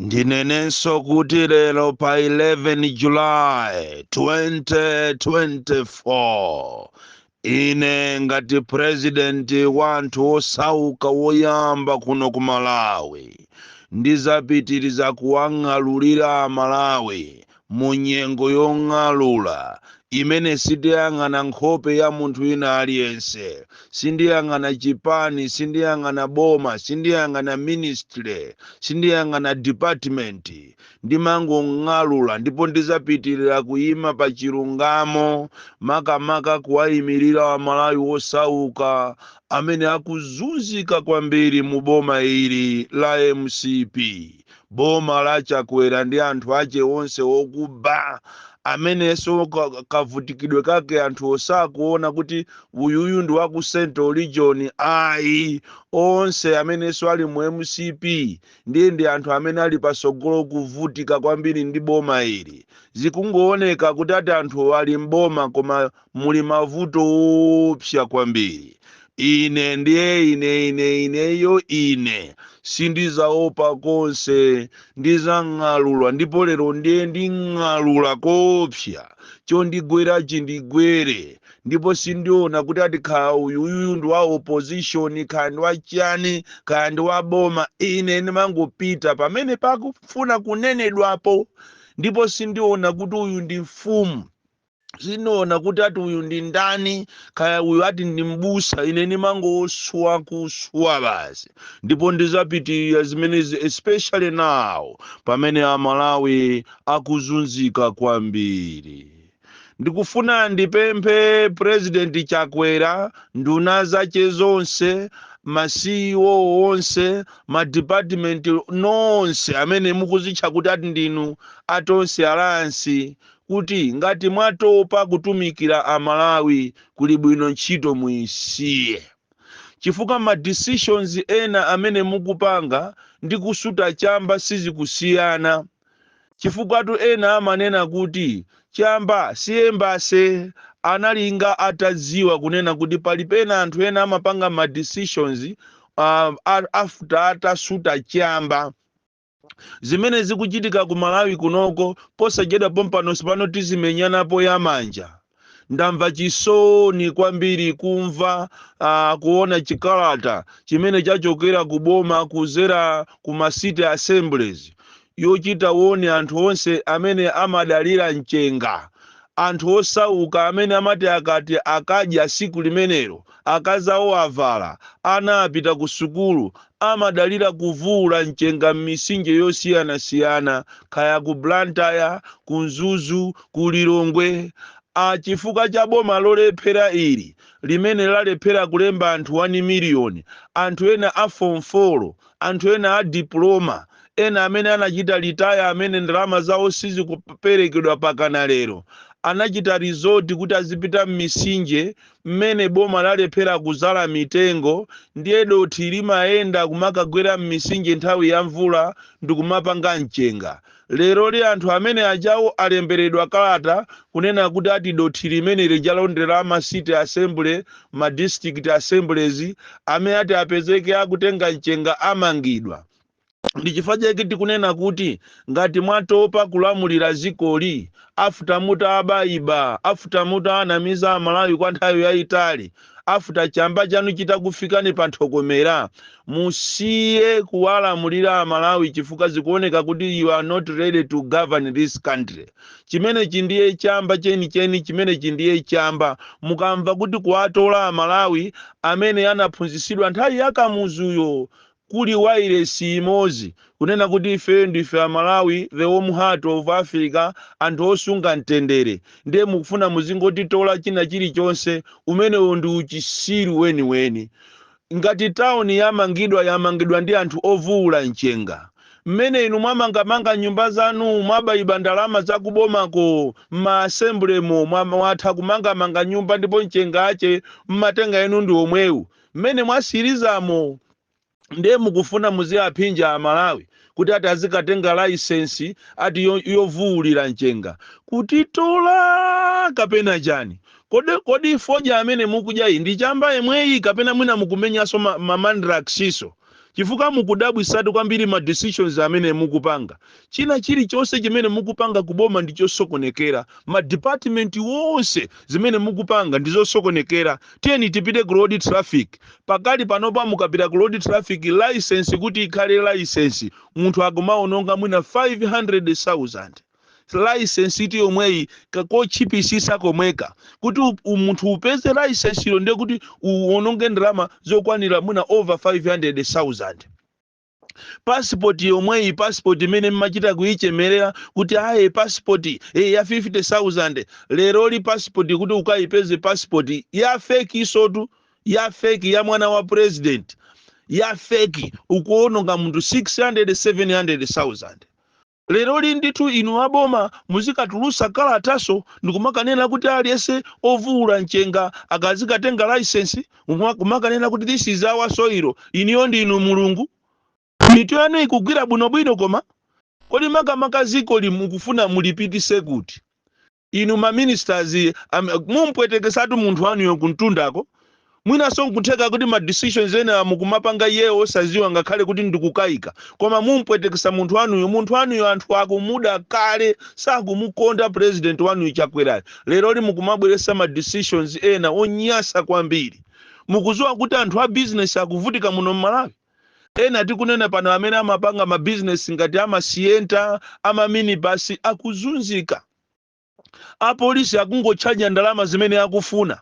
Ndinenenso kuti lero pa 11 July 2024, ine ngati purezidenti wa anthu osauka woyamba kuno ku Malawi, ndizapitiriza kuwang'alulira Malawi mu nyengo yong'alula imene sindiyang'ana nkhope ya munthu wina aliyense, sindiyang'ana chipani, sindiyang'ana boma, sindiyang'ana ministry, sindiyang'ana department, ndimangong'alula. Ndipo ndizapitirira kuyima pa chilungamo, makamaka kuwayimirira Amalawi osauka amene akuzunzika kwambiri mu boma ili la MCP, boma la Chakwera ndi anthu ache onse okuba, amenenso kavutikidwe kake anthu osakuona kuti uyuyu ndi waku Central Region ayi. Onse amenenso ali mu MCP ndiye ndi anthu amene ali pasogolo kuvutika kwambiri ndi boma ili. Zikungooneka kuti ati anthu ali mboma, koma muli mavuto opsa kwambiri. Ine ndiye ine ine ineyo ine sindizaopa konse, ndizang'alula. Ndipo lero ndiye nding'alula koopsa, chondigwera chindigwere. Ndipo sindiona kuti ati kaya uyuyu ndi wa opposition, kaya ndi wachani, kaya ndi wa boma. Ine ndimangopita pamene pakufuna kunenedwapo. Ndipo sindiona kuti uyu ndi mfumu, sindiona kuti ati uyu ndi ndani, kaya uyu ati ndi mbusa. Ine ndimangoswa kuswa basi. Ndipo ndizapitirira zimenezi, especially now pamene Amalawi akuzunzika kwambiri. Ndikufuna ndipemphe President Chakwera, nduna zache zonse, ma CEO onse, ma department nonse amene mukuzitcha kuti ati ndinu a Tonse Alliance, kuti ngati mwatopa kutumikira Amalawi, kuli bwino ntchito muyisiye, chifukwa ma decisions ena amene mukupanga ndi kusuta chamba sizikusiyana. Chifukwa tu ena amanena kuti chamba si embassy. Analinga atadziwa kunena kuti pali pena anthu ena amapanga ma decisions after atasuta chamba. Zimene zikuchitika ku Malawi kunoko posachedwa pompano pano tizimenyanapo yamanja. Ndamva chisoni kwambiri kumva, kuona chikalata chimene chachokera ku boma kuzera ku ma city assemblies, yochita warn anthu onse amene amadalira mchenga, anthu osauka amene amati akati akadya siku limenelo, akazawo avala, ana apita ku sukulu, amadalira kuvula mchenga m'misinje yosiyanasiyana, kaya ku Blantyre, ku Mzuzu, ku Lilongwe. Chifukwa cha boma lolephera ili limene lalephera kulemba anthu 1 miliyoni, anthu ena a form 4, anthu ena a diploma, ena amene anachita retire, amene ndalama zawo sizikuperekedwa pakana lero, anachita resort kuti azipita m'misinje mmene boma lalephera kuzala mitengo. Ndiye dothi limayenda kumakagwera m'misinje nthawi ya mvula ndikumapanga mchenga. Lero li anthu amene ajawo alemberedwa kalata kunena kuti ati dothi limene lijalondera ma city assembly, ma district assemblies, amene ati apezeke akutenga mchenga amangidwa. Ndi chifukwa chake tikunena kuti ngati mwatopa kulamulira zikoli after mutabayiba, after mutanamiza Amalawi kwa nthawi yayitali, after chamba chanu chitakufikani pa nthokomera, musiye kuwalamulira Amalawi, chifukwa zikuoneka kuti you are not ready to govern this country. Chimenechi ndiye chamba chenicheni, chimenechi ndiye chamba. Mukamva kuti kuwatola Amalawi amene anaphunzitsidwa nthawi yakamuzuyo kuli wairesi imodzi, kunena kuti ife ndife Amalawi, the warm heart of Africa, anthu osunga mtendere, ndiye mukufuna muzingotitola china chilichonse, umenewo ndi uchisiru weniweni. Ngati tawuni yamangidwa, yamangidwa ndi anthu ovuwula mchenga. Mmene inu mwamangamanga nyumba zanu, mwabayiba ndalama zakubomako m'ma assemblymo, mwatha kumangamanga nyumba, ndipo mchenga ache mmatenga inu ndi omwewu mmene mwasirizamo. Ndiye mukufuna muziyaphinja Amalawi kuti ati azikatenga license ati yovuwulira mchenga, kutitola kapena chani? Kodi fodya amene mukudya iyi ndi chamba yemweyi, kapena mwina mukumenyanso ma mandraxiso? Chifukwa Chifukwa mukudabwisatu kwambiri ma decisions amene mukupanga. China chilichonse chimene mukupanga kuboma ndi chosokonekera. Ma department wonse, zimene mukupanga ndi zosokonekera. Tiyeni tipite ku road traffic. Pakali panopa mukapita ku road traffic, license, kuti ikhale license, munthu akumaononga mwina 500,000. License iti yomweyi kochipisisa komweka, kuti munthu upeze license ilo, ndiye kuti uwononge ndalama zokwanira mwina over 500,000. Passport yomweyi, passport imene mmachita kuyichemerera kuti aye passport ya 50,000, leroli passport, kuti ukayipeze passport ya fake isotu, ya fake ya mwana wa president, ya fake, ukuononga munthu 600 700,000. Leroli ndithu inu aboma muzikatulusa kalataso ndikumakanena kuti aliyense ovuula mchenga akazikatenga license, kumakanena kuti this is our soil. Iniyo ndinu Mulungu? Mitu yanu ikugwira bwinobwino? Koma kodi makamaka ziko mukufuna mulipitise kuti? Inu ma ministers mumpwetekesatu munthu wanuyo kuntundako. Mwinanso nkutheka kuti ma decisions ena mukumapanga iyeyo osaziwa, ngakhale kuti ndikukayika, koma mumpwetekesa munthu wanuyo. Munthu wanuyo anthu akumuda kale, sakumukonda president wanuyo Chakwerayo. Leroli mukumabweresa ma decisions ena onyasa kwambiri. Mukuziwa kuti anthu a business akuvutika muno mMalawi? Ena tikunena pano amene amapanga ma business ngati ama Sienta, ama minibus, akuzunzika. Apolisi akungotchaja ndalama zimene akufuna.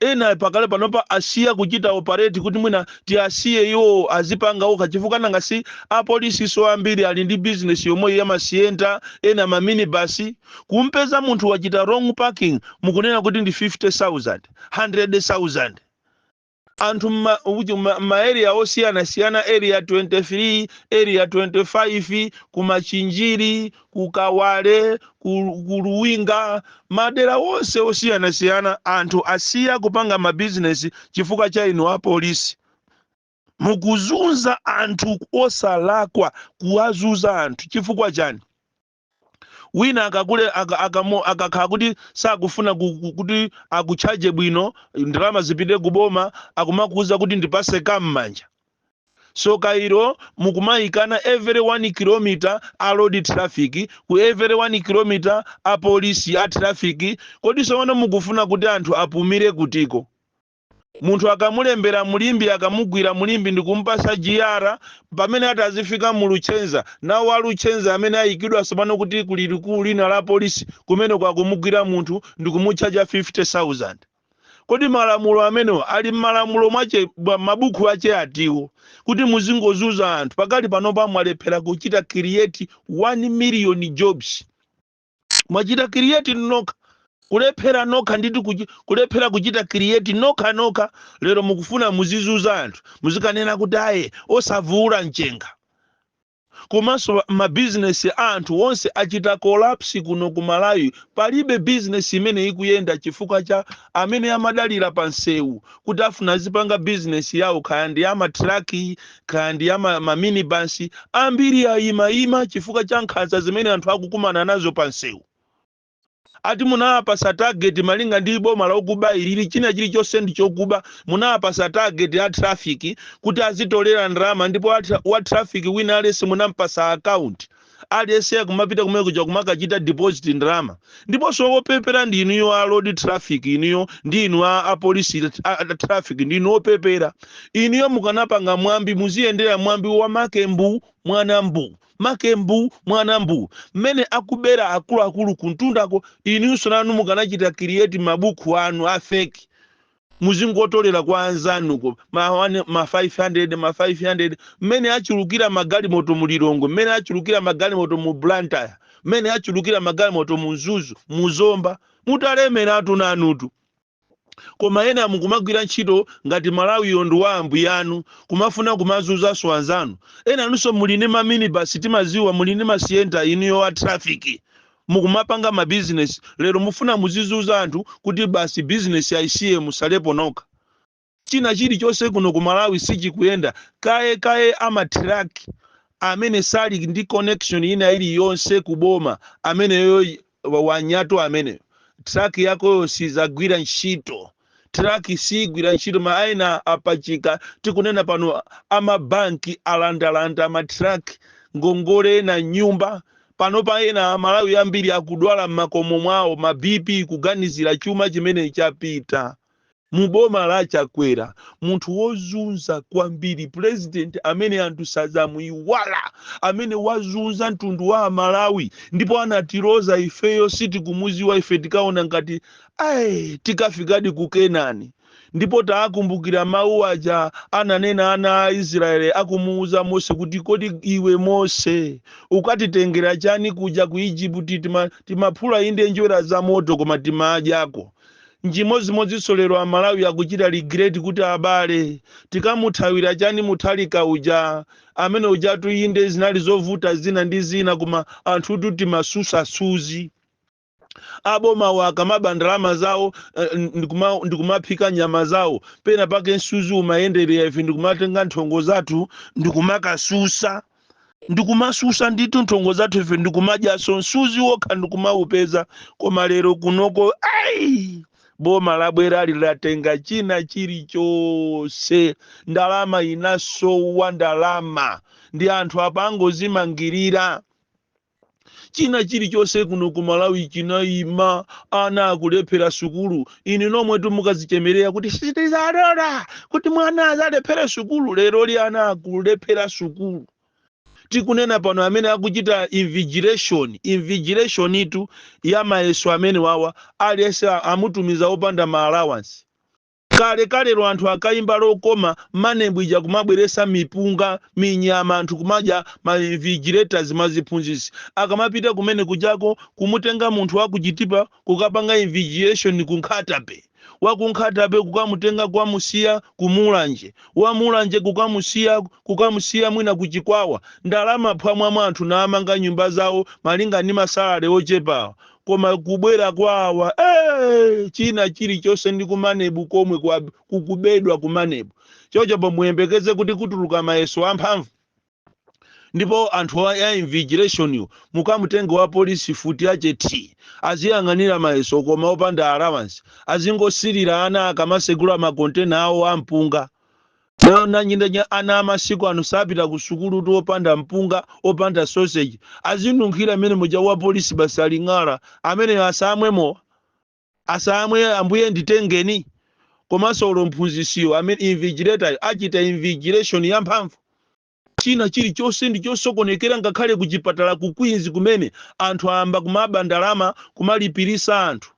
Ena pakale panopa asiya kuchita operate, kuti mwina tiasiye iwo azipanga okha, chifukwa nanga si apolisi so ambiri ali ndi business yomwe ya ma Sienta, ena ma minibus. Kumpeza munthu wachita wrong parking, mukunena kuti ndi 50,000, 100,000. Anthu ma area osiyanasiyana, Area 23, Area 25, kumachinjiri, kukawale, ku Luwinga, madera onse osiyanasiyana, anthu asiya kupanga mabizinesi chifukwa cha inu apolisi. Mukuzunza anthu osalakwa, kuwazuza anthu chifukwa chani? Wina akakule akakhala kuti sakufuna kuti akutchaje bwino, ndalama zipite kuboma, akumakuuza kuti ndipase kam'manja. So kairo mukumayikana every 1 kilometer a road traffic, ku every 1 kilometer a polisi a traffic. Kodi sowona mukufuna kuti anthu apumire kutiko? Munthu akamulembera mulimbi, akamugwira mulimbi ndikumpasa GR, pamene ati azifika mu Luchenza, nawo aluchenza amene ayikidwa sopano kuti kuli likulu lina la polisi kumene, kwakumugwira munthu ndikumutchaja 50,000. Kodi malamulo amenewo ali m'malamulo mwache, mabuku ache atiwo, kuti muzingozuza anthu? Pakali panopa mwalephera kuchita create 1 million jobs. Mwachita create nokha, kulephera nokha nditi, kulephera kuchita create nokha nokha. Lero mukufuna muzizuza anthu, muzikanena kuti aye osavuula mchenga. Komanso mabizinesi a anthu onse achita collapse kuno ku Malawi. Palibe bizinesi imene ikuyenda chifukwa cha amene amadalira pa msewu kuti afuna azipanga bizinesi yawo, kaya ndi amatraki, kaya ndi ama maminibus, ambiri ayimayima chifukwa cha nkhanza zimene anthu akukumana nazo pa msewu. Ati munawapasa target malinga ndi boma lokuba ilili, china chilichonse ndi chokuba. Munawapasa target ya traffic kuti azitolera ndalama, ndipo wa traffic wina aliyense munampasa account, aliyense akumapita kumene kuja kumakachita deposit ndalama. Ndiponso wopepera ndi inuyo a road traffic, inuyo ndi inu a polisi a traffic, ndi inu opepera inuyo. Mukanapanga mwambi, muziyendera mwambi wa makembu mwana mbu, makembu mwana mbu, mmene akubera akuluakulu kuntundako. Inunso nanu mukanachita create mabuku anu a fake, muzingotolera kwa anzanuko ma 500, ma 500, mmene achulukira magalimoto mu Lilongwe, mmene achulukira magalimoto mu Blantyre, mmene achulukira magalimoto mu Mzuzu, mu Zomba, mutalemeratu nanutu. Koma ena mukumagwira ntchito ngati Malawiyo ndi wa ambuyanu, kumafuna kumazunzanso anzanu. Ena anunso muli ndi maminibus, timaziwa muli ndi ma Sienta. Inuyo wa traffic mukumapanga mabizinesi, lero mufuna muzizuza anthu kuti basi bizinesi ayisiye, musalepo nokha. China chilichonse kuno ku Malawi sichikuyenda. Kaye kaye amatraki amene sali ndi connection ina iliyonse kuboma, ameneyo wanyato ameneyo, traki yakoyo sizagwira ntchito. Traki yako sizagwira ntchito. Truck sigwira ntchito, ma aina apachika. Tikunena pano amabanki alandalanda ma truck, ngongole na nyumba. Pano pa ena Amalawi ambiri akudwala m'makomo mwawo, ma BP, kuganizira chuma chimene chapita muboma la Chakwera, munthu wozunza kwambiri, president amene anthu sadzamuyiwala, amene wazunza mtundu wa Amalawi ndipo anatiloza ifeyo. Sitikumuziwa ife, tikaona ngati ai tikafikadi ku Kenani. Ndipo taakumbukira mawu aja ananena ana a Israeli akumuuza Mose kuti, "Kodi iwe Mose ukatitengera chani kuja ku Igupti? Timaphula inde njerwa za moto, koma timadyako." Njimodzimodzinso lero Amalawi akuchita regret kuti, "Abale, tikamuthawira chani Muthalika uja amene ujatu? Inde zinali zovuta zina ndi zina, koma anthutu timasusa suzi. Abomawo akamaba ndalama zawo, ndikumaphika nyama zawo, pena pake msuzi umayenderera, ife ndikumatenga nthongo zathu ndikumakasusa, ndikumasusa ndithu nthongo zathu ife, ndikumadyaso msuzi wokha ndikumaupeza. Koma lero kunoko ai, boma labwera lilatenga china chilichonse, ndalama inasowa, ndalama ndi anthu apangozimangirira. China chilichonse kuno ku Malawi chinayima, ana akulephera sukulu. Inu nomwe tumukazichemerera kuti sitizalola kuti mwana azalephere sukulu, lero li ana akulephera sukulu. Tikunena pano amene akuchita invigilation, invigilation itu ya mayeso amene wawa, aliyense amutumiza opanda ma allowance. Kale kalero anthu akayimba lokoma, MANEB ija kumabweresa mipunga, minyama, anthu kumadya. Ma invigilators, maziphunzitsi akamapita kumene kujako, kumutenga munthu wakuchitipa kukapanga invigilation ku Nkhatabe, wakunkhatabe kukamutenga kukamusiya kumulanje, wamulanje kukamusiya mwina kuchikwawa. Ndalama phwamwamwa, anthu naamanga nyumba zawo malinga ndi ma salary ochepawa. Koma kubwera kwawa, china chilichonse ndi ku MANEB komwe kukubedwa ku MANEB. Chocho pomuyembekeze kuti kutuluka mayeso amphamvu, ndipo anthu a invigilation yo mukamutenga wa polisi futi yache t aziyang'anira mayeso, koma opanda allowance, azingosirira ana akamasegula makontena awo ampunga. Nanyindanya ana amasiku ano sapita ku sukulu tu opanda mpunga, opanda sausage, azinunkhira mmene muja. Wa polisi basi aling'ala amene asamwemo, asamwe, ambuye nditengeni. Komanso ulo mphunzisiyo amene invigilator achita invigilation yamphamvu. China chilichonse ndi chosokonekera, ngakhale kuchipatala ku Queens kumene anthu ayamba kumaba ndalama, kumalipirisa anthu.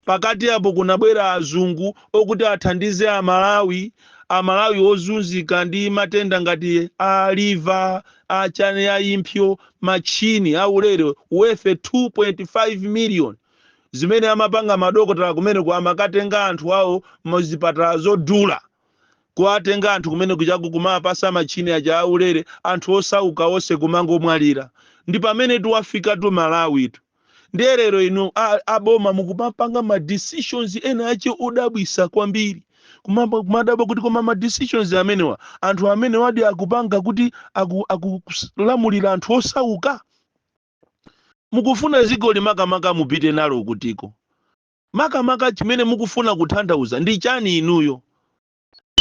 Pakati apo kunabwera azungu okuti athandize Amalawi, Amalawi ozunzika ndi matenda ngati a liver, achane, a impsyo, machini aulere worth 2.5 million. Zimene amapanga madokotala kumeneko, amakatenga anthu awo muzipatala zodula, kuwatenga anthu kumene kuchaku kumapasa machini aja aulere, anthu osauka onse kumangomwalira. Ndi pamene tiwafika tu Malawi tu. Ndiye lero inu aboma mukumapanga ma decisions ena ache odabwisa kwambiri. Kumadabwa kuti koma ma decisions amenewa, anthu amene wadi akupanga kuti akulamulira anthu osauka? Mukufuna dziko limakamaka mupite nalo kutiko? Makamaka chimene mukufuna kutanthauza ndi chani inuyo?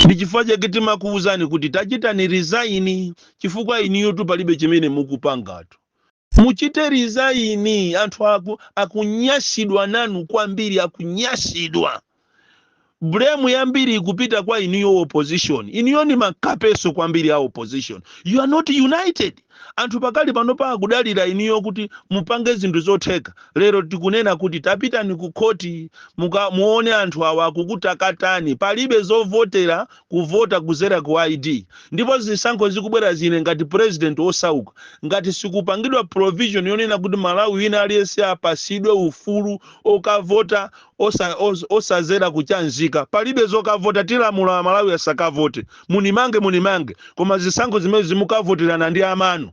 Ndi chifukwa chake timakuwuzani kuti tachitani resign, chifukwa inuyo tu palibe chimene mukupangatu. Muchite resign. Anthu akunyasidwa nanu kwambiri, akunyasidwa. Blame yambiri ikupita kwa inuyo opposition. Inuyo ni makapeso kwambiri a opposition. You are not united. Anthu pakali pano akudalira inuyo kuti mupange zinthu zotheka. Lero tikunena kuti tapitani ku khoti muone anthu awa akukutakatani. Palibe zovotera, kuvota kuzera ku ID. Ndipo zisankho zikubwera zine, ngati president osauka, ngati sikupangidwa provision yonena kuti Malawi wina aliyense apasidwe ufulu okavota osazera kuchanzika, palibe zokavota. Tilamula Malawi asakavote. Munimange, munimange, koma zisankho zimene zimukavoterana ndi amanu,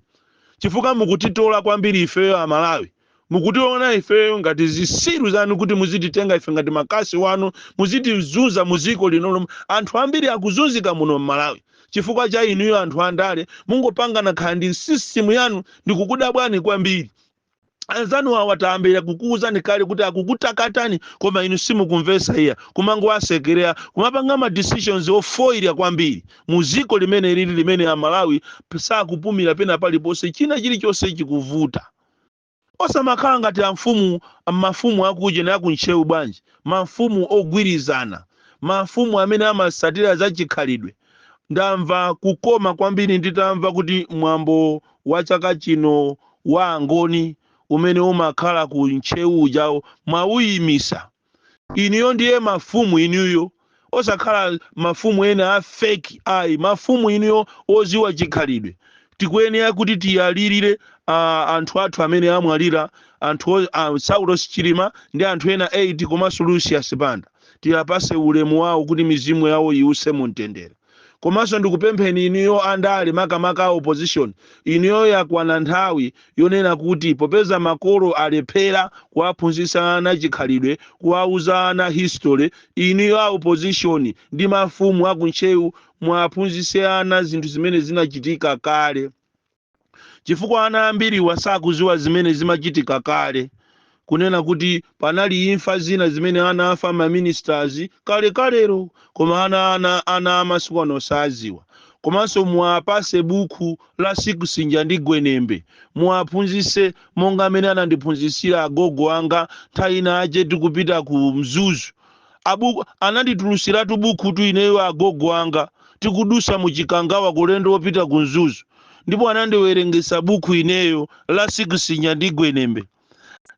chifukwa mukutitola kwambiri ifeyo Amalawi. Mukutiona ifeyo ngati zisiru zanu, kuti muzititenga ife ngati makasi wanu, muzitizunza muziko lino. Anthu ambiri akuzunzika muno mmalawi chifukwa cha inuyo anthu andale. Mungopangana khala ndi system yanu, ndikukudabwani kwambiri. Anzanu awa tayambira kukuwuzani kale kuti akukutakatani, koma inu simukumvesa iya, kumangowasekerera, kumapanga ma decisions ofoira kwambiri mu ziko limene lili limene Amalawi sakupumira pena paliponse, china chilichonse chikuvuta. Osamakhala ngati amfumu, mafumu akuja ndi akuntcheu bwanji, mafumu ogwirizana, mafumu amene amasatira za chikhalidwe. Ndamva kukoma kwambiri nditamva kuti mwambo wa chaka chino wa Angoni umene umakhala ku Ntcheu ujawo mwawuyimisa inuyo. Ndiye mafumu inuyo, osakhala mafumu ena a fake ayi, mafumu inuyo oziwa chikhalidwe. Tikuyenera kuti tiyalirire anthu athu amene amwalira, anthu Saulos Chilima ndi anthu ena 8 komanso Lucius Banda. Tiyapase ulemu wawo kuti mizimu yawo iwuse mu mtendere. Komanso ndikupempheni inuyo andale, makamaka a opposition, inuyo yakwana nthawi yonena kuti popeza makolo alephera kuwaphunzitsa ana chikhalidwe, kuwauza ana history, inuyo a opposition ndi mafumu akuntcheu mwaphunzitse ana zinthu zimene zinachitika kale, chifukwa ana ambiri wasakuziwa zimene zimachitika kale, kunena kuti panali imfa zina zimene ana afa ma ministers kale kalero, koma ana amasiku ano saziwa. Komanso muwapase buku la Sikusinja ndi Gwenembe, muwaphunzitse monga amene anandiphunzitsira agogo anga. Nthawi ina ache tikupita ku Mzuzu, abuku ananditulusiratu buku tu ineyo agogo anga, tikudusa muchikangawa kulendo wopita ku Mzuzu, ndipo anandiwerengesa buku ineyo la Sikusinja ndi Gwenembe,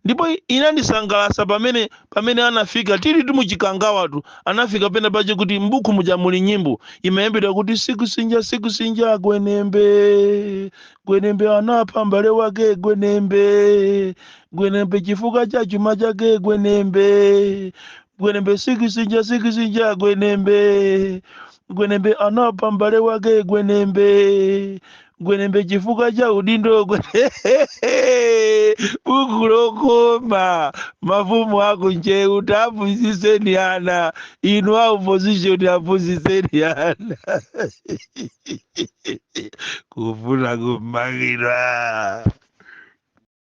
ndipo inandisangalasa pamene anafika tili timuchikangawatu, anafika pena pache kuti mbuku muja muli nyimbo imayembedwa kuti sikusinja sikusinja gwenembe, gwenembe anapha mbale wake gwenembe, gwenembe chifukwa cha chuma chake gwenembe, gwenembe sikusinja sikusinja gwenembe, gwenembe anapha mbale wake gwenembe, gwenembe chifukwa cha udindo. Buku lokoma. Mafumu akuncheu, taphunzitseni ana. Inu a opposition, aphunzitseni ana. Kufuna kumangidwa.